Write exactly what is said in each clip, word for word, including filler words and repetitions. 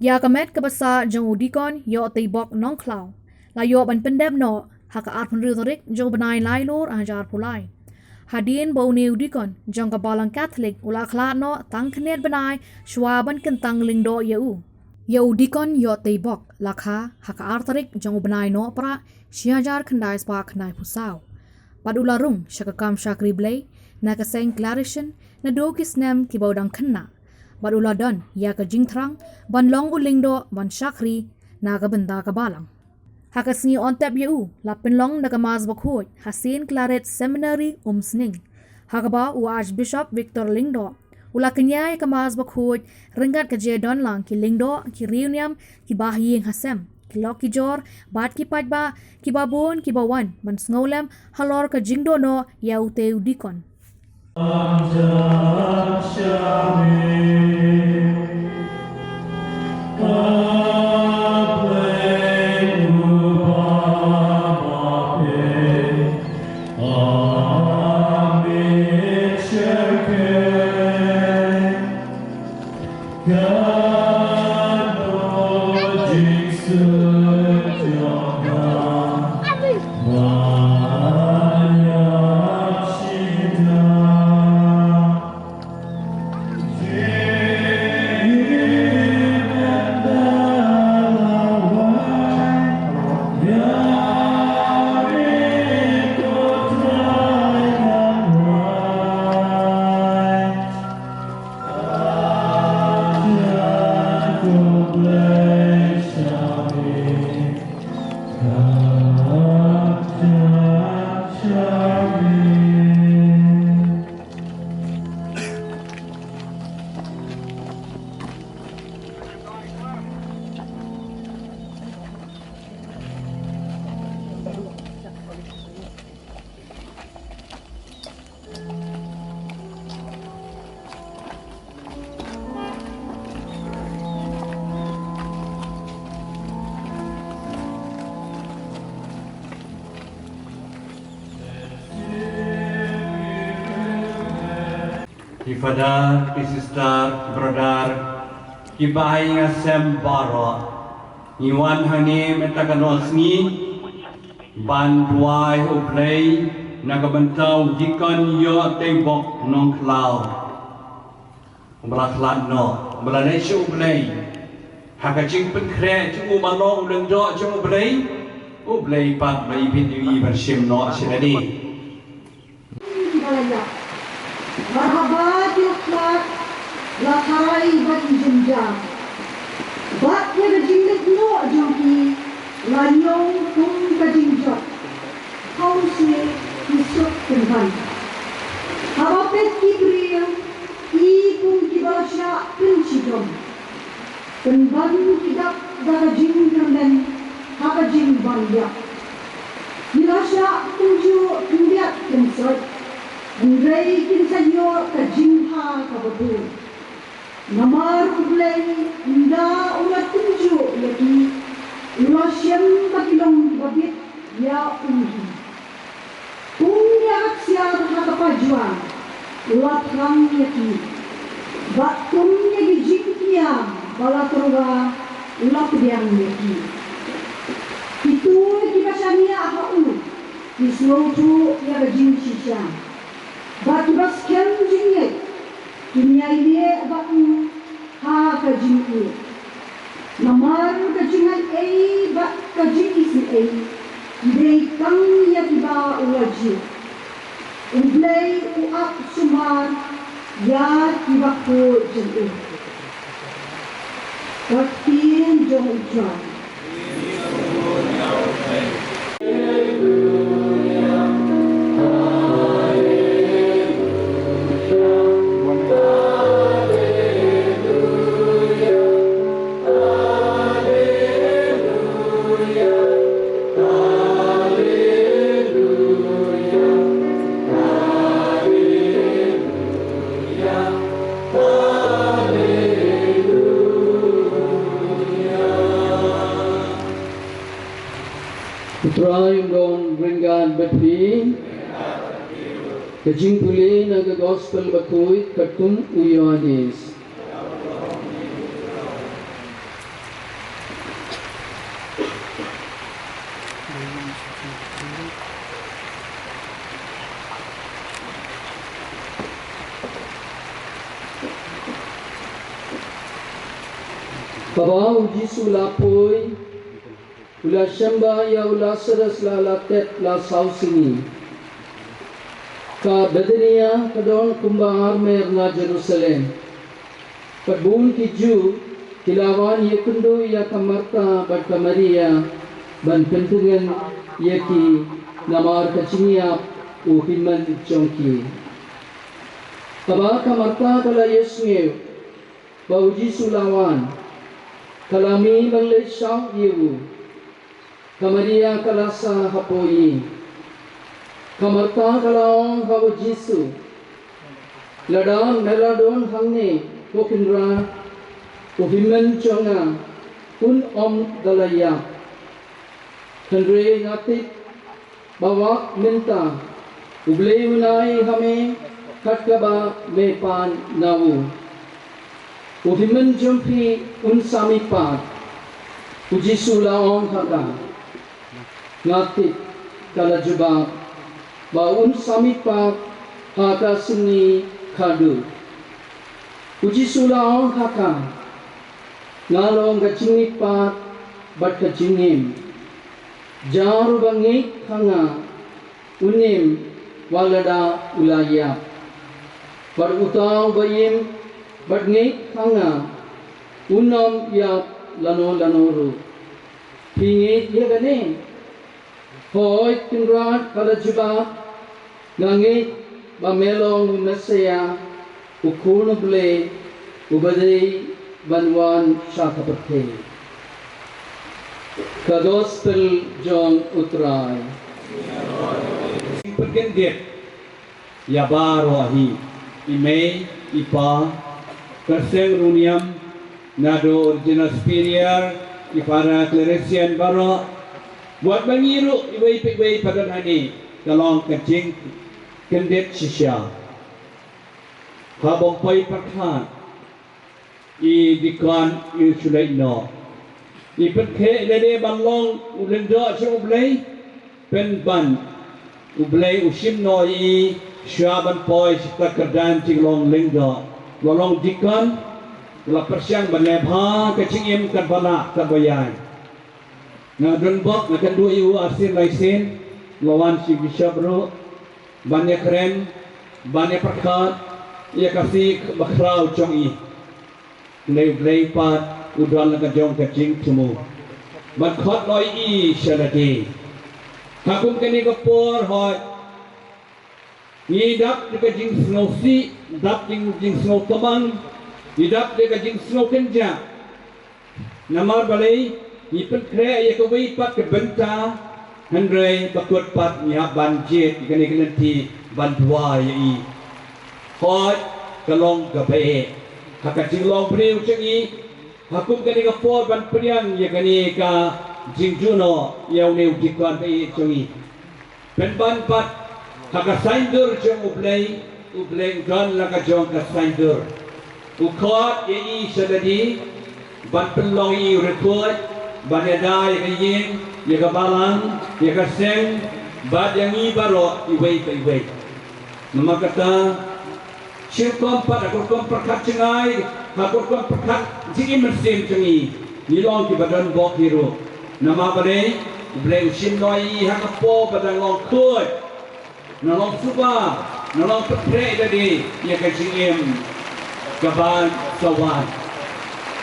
Ïa ka met kaba sah jong u Deacon Ïohtei Bok Nongkhlaw la ïoh ban pyndep noh ha ka arphew hynriew tarik jong u bnai Nailur arhajar arphew lai. Hadien ba une u Deacon jong ka Balang Katholik u la khlad noh tang khyndiat bnai shwa ban kyntang lyngdoh ïa u. Ïa u Deacon Ïohtei Bok la kha ha ka ar tarik jong u bnai Nohprah shihajar khyndai spah khyndai phew saw. Bad u la rung sha ka kam shakri Blei na ka seng Clarition naduh ki snem kiba u dang khynnah. Bad u la don ïa ka jingthrang ban long u lyngdoh ban shakri na ka bynta ka Balang. Ha ka sngi Onthep ïa u la pynlong da ka Mass Bakhuid ha Saint Claret Seminary Umsning, ha kaba u Archbishop Victor Lyngdoh u la kñia ïa ka Mass Bakhuid ryngkat ka jingdonlang ki lyngdoh, ki riewniam, ki bahaïing hasem, ki lok ki jor bad ki paidbah kiba bun kiba wan ban sngewlem halor ka jingduh noh ïa utei u Deacon. Ki father, ki sister, ki brother, ki bahaïing sem baroh. Ngi wan hangne mynta ka nongsngi ban duwai ha U Blei na ka bynta u Deacon Ïohtei Bok Nongkhlaw. Uba la khlad noh, uba la leit sha U Blei ha ka jingpynkhreh jong u ban long u lyngdoh jong U Blei. U Blei pat ba ibit ïa u ban shim noh sha lade. Ki ba la ïap. Bad haba ki la khlad, la tharai bad ki jynjar. Bad ïa ka jingleit noh jong ki la ñiong kum ka jingjot. Hawshe ki suk pynban. Haba peit ki briew, ki kum kiba la shah pynshitom. Pynban ki dap da ka jingkyrmen ha ka jingbam ïap. Ki la shah kumjuh khyndiat khynsoit, hynrei kin sa ïoh ka jingbha kaba bun. Namar U Blei ynda u la kumjuh ïa ki, u la shem ba ki long kiba bit ïa u hi. Kum ïa ka ksiar ha ka pajwang u la thrang ïa ki, bad kum ïa ki jingkiar ba la tyrwa u la pdiang ïa ki. Kito kiba shaniah ha u ki sngewthuh ïa ka jingshisha, bad kiba skhem jingngeit kin ïaineh bad u ha ka jingïeit. Namar ka jingaiei bad ka jingisynei ki dei tang ïa kiba u la jied. U Blei u ap sumar ïa kiba khuid jingim. Ka ktien jong U Trai. U Trai un don ryngkat bad phi. Ka jingpule na ka Gospel bakhuid katkum u Ïoannis. Haba u Jisu u la poi, u la shemphang ïa u Lasarus la la tet la saw sngi. Ka Bethania ka don kumba ar mer na Jerusalem. Bad bun ki Jiw ki la wan ïakynduh ïa ka Martha bad ka Maria ban pyntngen ïa ki namar ka jingïap u hynmen jong ki. Haba ka Martha ka la ïohsngew ba u Jisu u la wan, ka la mih ban leit shaw ïa u. Ka Maria ka la sah hapoh ïing. Ka Martha ka la ong ha u Jisu, "Lada me la don hangne, ko Kynrad, u hynmen jong nga un ym da la ïap. Hynrei nga tip ba wat mynta u Blei un ai ha me kat kaba me pan na u. U hynmen jong phi un sa mihpat." U Jisu u la ong ha ka, "Nga tip," ka la jubab, "ba un sa mihpat ha ka sngi khatduh." U Jisu u la ong ha ka, "Nga long ka jingmihpat bad ka jingim. Jar uba ngeit ha nga un im wat lada u la ïap. Bad uta uba im bad ngeit ha nga un ym ïap lano lano ruh. Phi ngeit ïa kane?" "Hooid Kynrad," ka la jubab, "nga ngeit ba me long u Messaïah, u Khun u Blei, uba dei ban wan sha ka pyrthei." Ka Gospel jong u Trai. Pyrkhat ïa baroh hi, i mei, i pa, ka seng ruh niam, naduh Regina Superior, i para Claretian baroh, wat ma ngi ruh iwei pa iwei ba don hangne, ka long ka jingkyndit shisha. Haba ym poi pyrkhat, i dikon i u shu leit noh. I pynkhreh lade ban long u lyngdoh jong u Blei, pynban u Blei u shim noh ïa i shuwa ban poi sha ka kyrdan jinglong lyngdoh. La long dikon, la pyrshang ban leh bha ka jingim katba lah katba ïai. Nga don bok, nga kynduh ïa u arsien laisien, la wan sha u bishop ruh ban ïakren, ban ïapyrkhat ïa ka sngi bakhraw jong i. Khublei, u Blei pat u don la ka jong ka jingthmu ban khot noh ïa i sha lade. Ha kum kane ka por, hooid, ngi dap da ka jingsngewsih, dap jing, jingsngewtymmen, ngi dap da ka jingsngewkynjah. Namar balei? Ngi pynkhreh ïa kawei pat ka bynta, hynrei ba kut pat ngi hap ban jied ïa kane ka lynti ban duwai ïa i. Hooid, ka long kaba eh ha ka jinglong briew jong i, ha kum kane ka por ban pdiang ïa kane ka jingduh noh ïa une u dikon ba ïeit jong i. Pynban pat ha ka saiñdur jong u Blei, u Blei u don la ka jong ka saiñdur. U khot ïa i sha lade ban pynlong ïa i u riewkhuid, ban ïada ïa ka ïing, ïa ka balang, ïa ka seng, bad ïa ngi baroh iwei pa iwei. Namar kata, shi rukom pat, ha ka rukom pyrkhat jngai, ha ka rukom pyrkhat jingim mynsiem jong ngi, ngi long kiba don bok hi ruh. Namar balei? U Blei u shim noh ïa i ha ka por ba dang long khuid, nang long suba, nang long pynkhreh ïa lade ïa ka jingim kaba sa wan.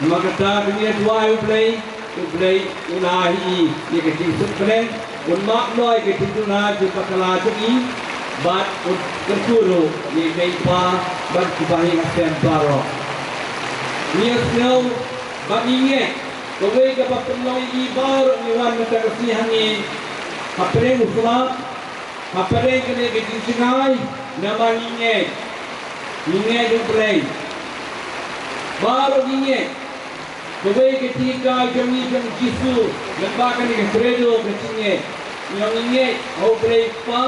Namar kata, to ngin duwai ïa u Blei, u Blei un ai ïa i ïa ka jingsuk bneng, un map noh ïa ka jingduna jingbakla jong i, bad un kyrkhu ruh ïa i mei i pa bad ki bahaïing hasem baroh. Ngi ïohsngew bad ngi ngeit, kawei kaba pynlong ïa ngi baroh ngi wan mynta ka sngi hangne hapdeng u slap, hapdeng kane ka jingjngai, namar ngi ngeit, ngi ngeit ïa u Blei. Baroh ngi ngeit. Kawei ka jinghikai jong ngi jong u Jisu, lyngba kane ka Credo, ka jingngeit. Ngi ong ngi ngeit ha u Blei Kpa,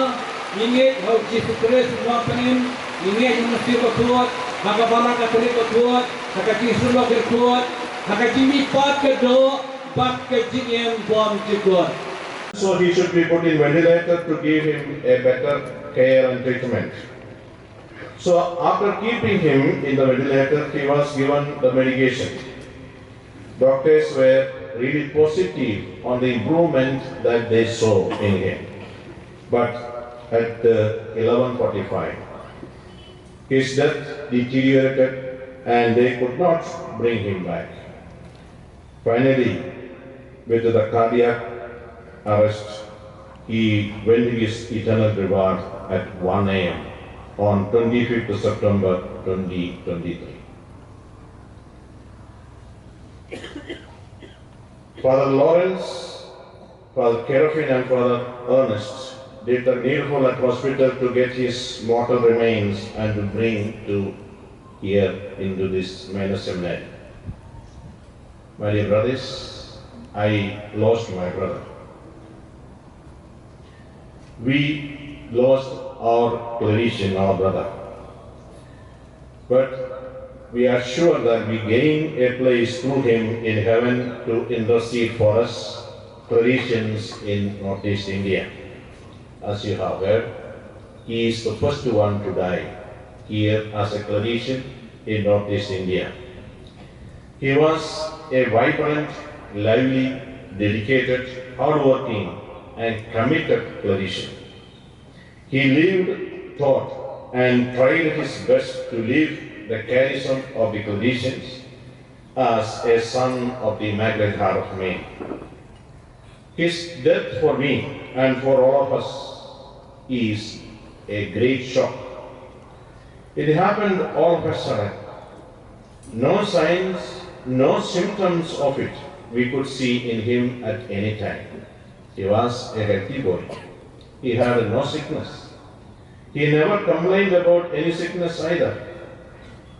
ngi ngeit ha u Jisu Khrist u nongpynim, ngi ngeit ha u Mynsiem Bakhuid, ha ka Balang Katholik bakhuid, ha ka jingïasyllok bakhuid, ha ka jingmihpat ka doh bad ka jingim bymjukut. So he should be put in ventilator to give him a better care and treatment. So after keeping him in the ventilator, he was given the medication. Doctors were really positive on the improvement that they saw in him. But at uh, eleven forty-five, his death deteriorated and they could not bring him back. Finally, with the cardiac arrest, he went to his eternal reward at one a m on twenty-fifth September twenty twenty-three. Father Lawrence, Father Kerafin, and Father Ernest did the needful at hospital to get his mortal remains and to bring to here into this minor seminary. My dear brothers, I lost my brother. We lost our clinician, our brother. But we are sure that we gain a place through him in heaven to intercede for us clinicians in Northeast India. As you have heard, he is the first one to die here as a clinician in Northeast India. He was a vibrant, lively, dedicated, hardworking, and committed clinician. He lived, taught, and tried his best to live the charism of the clinicians as a son of the Immaculate Heart of Mary. His death for me and for all of us is a great shock. It happened all of a sudden. No signs, no symptoms of it we could see in him at any time. He was a healthy boy. He had no sickness. He never complained about any sickness either.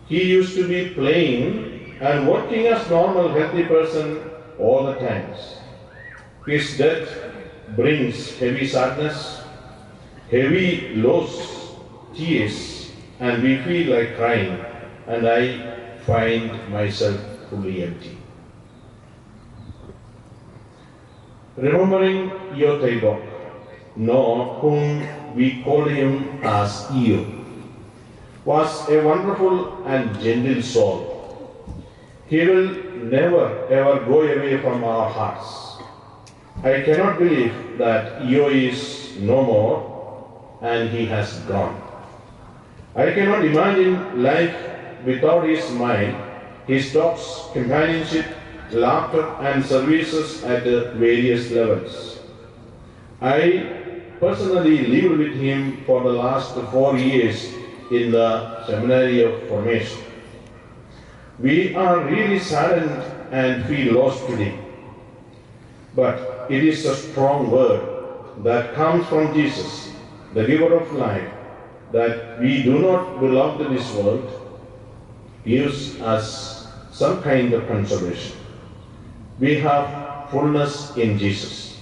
He used to be playing and working as normal healthy person all the times. His death brings heavy sadness, heavy loss, tears, and we feel like crying, and I find myself fully empty. Remembering Io Teibok, no, whom we call him as Io, was a wonderful and gentle soul. He will never ever go away from our hearts. I cannot believe that Io is no more and he has gone. I cannot imagine life without his smile, his talks, companionship, laughter, and services at the various levels. I personally lived with him for the last four years in the Seminary of Formation. We are really saddened and feel lost today. But it is a strong word that comes from Jesus, the giver of life, that we do not belong to this world, gives us some kind of consolation. We have fullness in Jesus.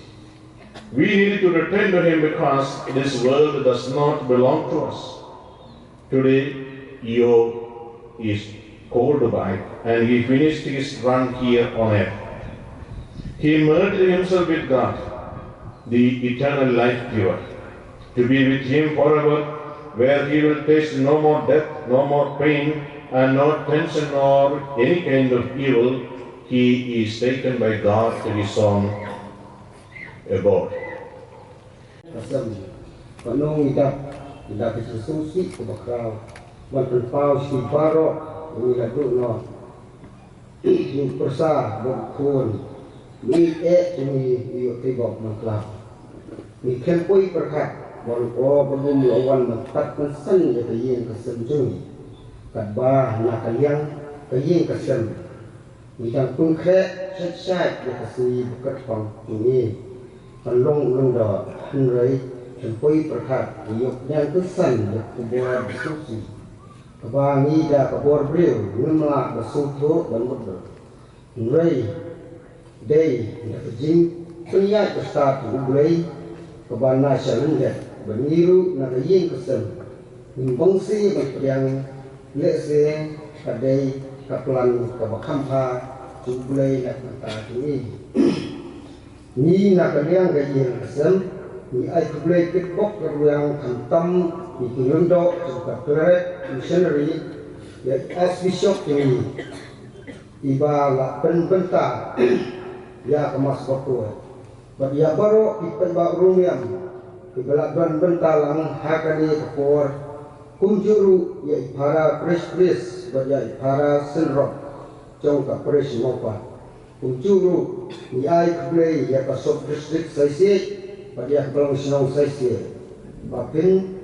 We need to return to him because this world does not belong to us. Today, Io is called by, and he finished his run here on earth. He merged himself with God, the eternal life giver, to be with him forever, where he will taste no more death, no more pain, and no tension or any kind of evil. He is taken by God to his own abode. Ka sem, ka nong i dap, i dap i sngewsih ka bakhraw, ban pynpaw shi baroh, i la duh noh. Ïa u pyrsa bad u khun, ngi eh jong ngi ïoh tei bok ban khlaw. Ngi khlem poi pyrkhat ba u Blei u la wan ban tat ban san ïa ka ïing ka sem jong ngi. Katba na ka liang ka ïing ka sem ngi dang pynkhreh shait shait ïa ka sngi ba kyrpang jong ngi. Kan long u lyngdoh hynrei khlem poi pyrkhat ïa ka ïing ka sem ïa ka bor ba sngewsih. Kaba ngi da ka bor briew ngim lah ban sngewthuh ban mutdur. Hynrei dei da ka jingpynïaid ka stad U Blei kaba na sha lyndet ba ngi ruh na ka ïing ka sem ngim bang sih ban pdiang lehse ka dei ka plan kaba kham bha U Blei na ka bynta jong ngi. Ngi na ka liang ka ïing ka sem ngi ai khublei kitbok ka ruang khamtam ïa ki lyngdoh jong ka cleric missionary ïa Archbishop jong ngi. kiba la pynbynta ïa ka Mass bakhuid. Bad ïa baroh ki paidbah riewniam kiba la pynbynta lang ha kane ka por, kumjuh ruh ïa i para parish priest bad ïa i para synrok jong ka parish Mawpat. Kumjuh ruh ngi ai khublei ïa ka Sub District Saisiej bad ïa ka Balang Shnong Saisiej ba phin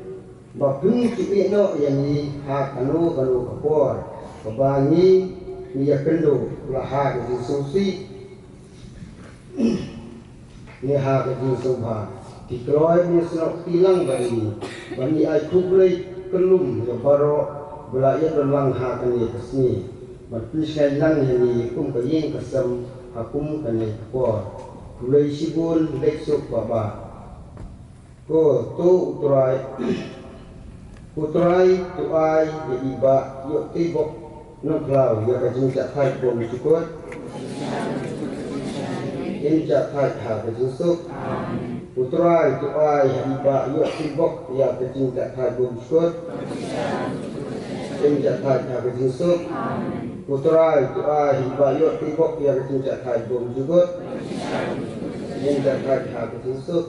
ba phin ju ïehnoh ïa ngi ha kano kano ka por kaba ngi ngi ïakynduh, la ha ka jingsngewsih ne ha ka jingsngewbha. Ki kloi ngi snoh kti lang bad ngi, ba ngi ai khublei kyllum ïa baroh ba la ïadon lang ha kane ka sngi ban pynshngaiñ lang ïa ngi kum ka ïing ka sem ha kum kane ka por. Khublei shibun, leit suk Bah Bah. Ko to U Trai, U Trai to ai ïa i Bah Ïohtibok Nongkhlaw ïa ka jingshah thait bymjukut. In shah thait ha ka jingsuk. U Trai to ai ïa i Bah Ïohtibok ïa ka jingshah thait bymjukut. In shah thait ha ka jingsuk. U Trai to ai ïa i Bah Ïohtibok ïa ka jingshah thait bymjukut. In shah thait ha ka jingsuk.